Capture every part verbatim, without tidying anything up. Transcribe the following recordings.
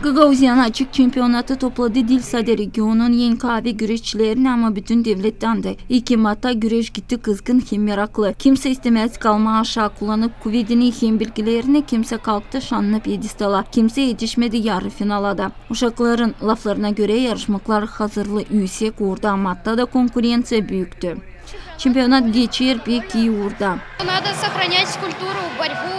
Gagauziyanın açık çempionatı topladı diil sade regionun en kaavi güreşçilerini, ama bütün devlettän dä. İki maatta güreş gitti kızgın hem meraklı. Kimsä istämäz kalmaa aşaa. Kullanıp kuvedini hem bilgilerini, kimsä kalktı şannı piyedestala, kimsä etişmedi yarı finala da. Uşakların laflarına görä, yarışmaklar hazırlıı üüsek uurda, ama taa da konkurenţiya büüktü. Çempionat geçer pek ii uurda. Надо сохранять культуру, борьбу.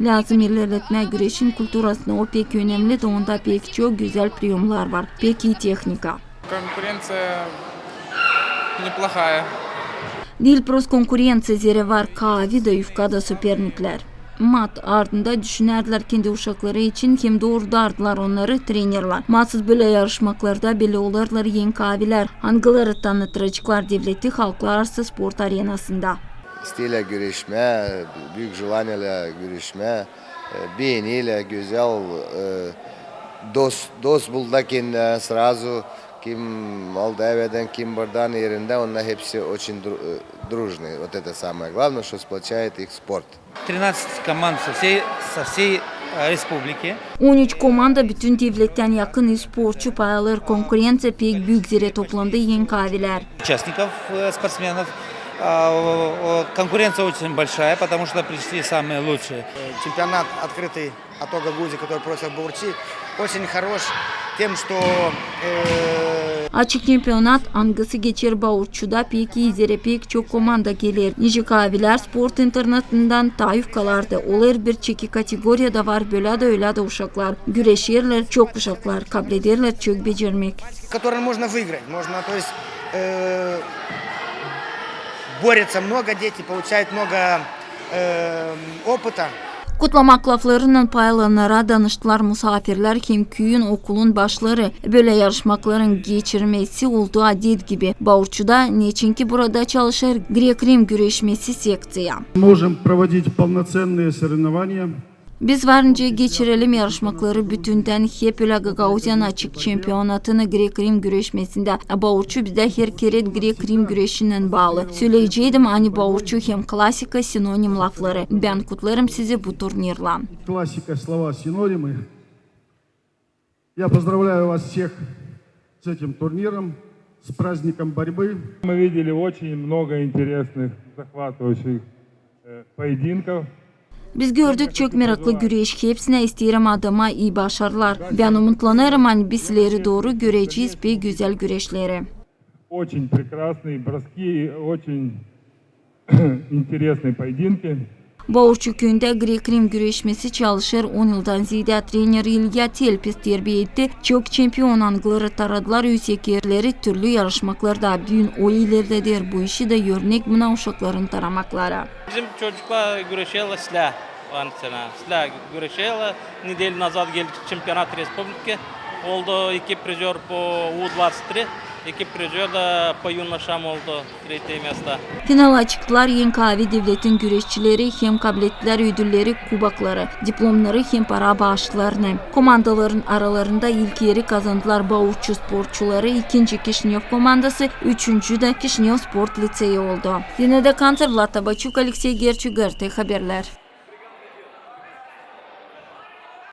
Lääzım ilerletmää güreşin kulturasını, o pek önemli, da onda pek çok gözäl priyomnar var, pek ii tehnika. Конкуренция неплохая. Diil prost konkurenţiya, zerä var kaavi da, yufka da soperniklär. Maat ardında düşünärdilär kendi uşakları için hem doorudardılar onnarı trenerlär. Maatsız bölä yarışmaklarda bellä olêrlar en kaavilär, angıları tanıtıraceklar devleti halklararası sport arenasında. İsteerlär güreşmää, büük желаниелär güreşmää, e, beenerlär, gözäl, e, dost, dost buldular kendilerinä сразу, kim Moldaviyadän, kim burdan erindän, onnar hepsi очень дру-, e, дружные. Вот это самое главное, что сплочает их спорт. Тринадцать команд со всей, со всей, э, республики. On üç komanda, bütün devlettän yakın sportçu pay alêr. Konkurenţiya pek büük, zerä toplandı en kaavilär. Участников, э, спортсменов. А, о, о, конкуренция очень большая, потому что пришли самые лучшие. Чемпионат открытый от Гагаузии, который проводится в Баурчу, очень хорош тем, что, э, Açık çempionat, angısı geçer Baurçuda, pek ii, zerä pek çok komanda geler. Nicä kaavilär sport internatından, taa yufkalarda. Olêr bir çeki kategoriya da var, bölä da, ölä da uşaklar. Güreşerlär çok uşaklar, kablederlär çok becermäk. Который можно выиграть, можно, то есть, э, борются много дети, получают много, э, опыта. Kutlamak laflarınnan pay alannara danıştılar musaafirlär hem küüyün okulun başları. Bölä yarışmakların geçirilmesi oldu adet gibi Baurçuda, neçinki burada çalışêr grek-rim güreşmesi sekţiya. Можем проводить полноценные соревнования. Biz var nicä geçirelim yarışmakları bütündän, hep ölä Gagauziyanın açık çempionatını grek-rim güreşmesindä. Baurçu bizdä her kerä grek-rim güreşinnän baalı. Söleyeceydim, ani Baurçu hem klasika sinonim lafları. Bän kutlêêrım sizi bu turnirlan. Классика, слова, синонимы. Я поздравляю вас всех с этим турниром, с праздником борьбы. Мы видели очень много интересных, захватывающих, э, поединков. Biz gördük çok meraklı güreş. Hepsinä isteerim adıma ii başarılar. Bän umutlanêrım, ani biz ileri dooru görecez pek gözäl güreşleri. Очень прекрасные броски, очень интересные поединки. Baurçu küüyündä grek-rim güreşmesi çalışêr on yıldan zeedä trener İlya Telpis terbiä etti. Çok çempion, angıları taradılar üüsek erleri türlü yarışmaklarda. Büün o ilerleder bu işi da örnek buna uşakların taramakları. Bizim çocuklar güreşerlär, islää, var sena, islää güreşerlär. Неделю назад geldi çempionat respubliki. Oldu iki prizör по U двадцать три, iki prizör da по юношам oldu. Третье место. Finala çıktılar en kaavi devletin güreşçileri hem kablettилär ödülleri, kubokları, diplomnarı hem para baaşlarını. Komandaların aralarında ilk eri kazandılar Baurçu sportçuları, ikinci Kişinöv komandası, üçüncü dä Kişinöv sport liţeyi oldu. Zinaida Kanţer, Vlad Tabaçuk, Aleksey Gerçik, G R T Haberlär.